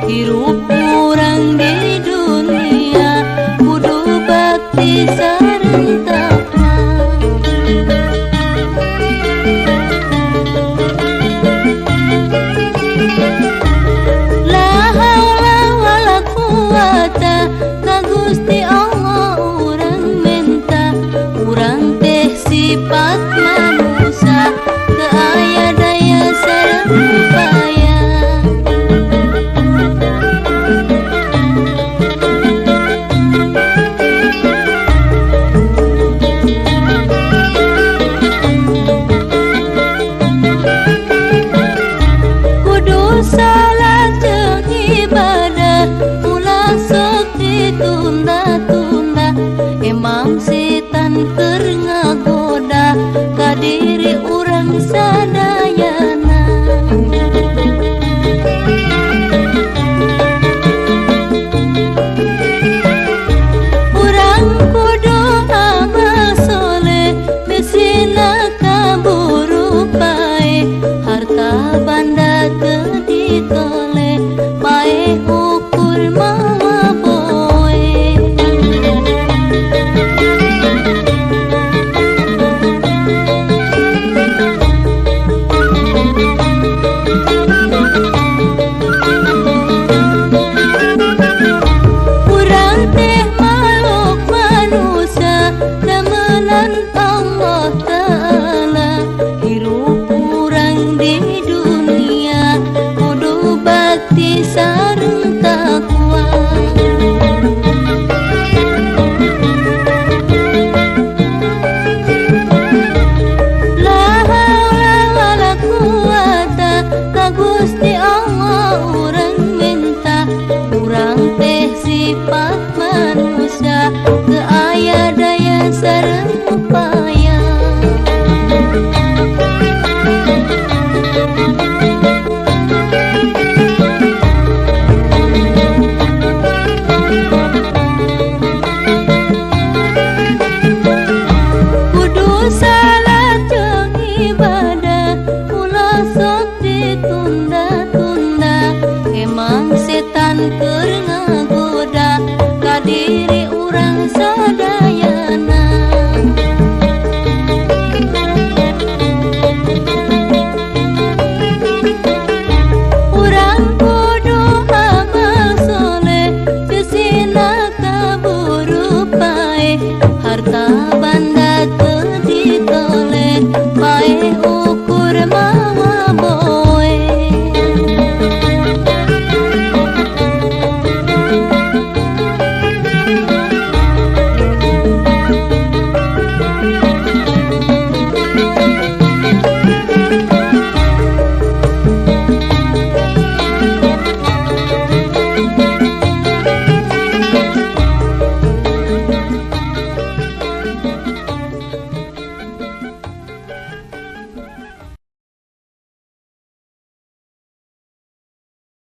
Hirup urang di dunia kudu bakti sareng takwa. La haula wala quwata ka Gusti Allah urang menta. Urang teh sifat manusia teu aya daya sareng upaya. Kudu salat jeung ibadah ulah sok ditunda-tunda. Emang setan keur ngagoda ka diri urang sadayana. Urang kudu amal soleh bisina kaburu paeh. Harta banda teu ditoleh paeh ukur mawa boe. Urang teh makhluk manusia damelan Allah Ta'ala. Hirup urang di dunia kudu bakti sareng takwa. La haula wala quwata ka Gusti Allah urang minta. Urang teh sifat manusia teu aya daya sareng upaya. Kudu salat jeung ibadah ulah sok ditunda-tunda. Emang setan keur ngagoda ka diri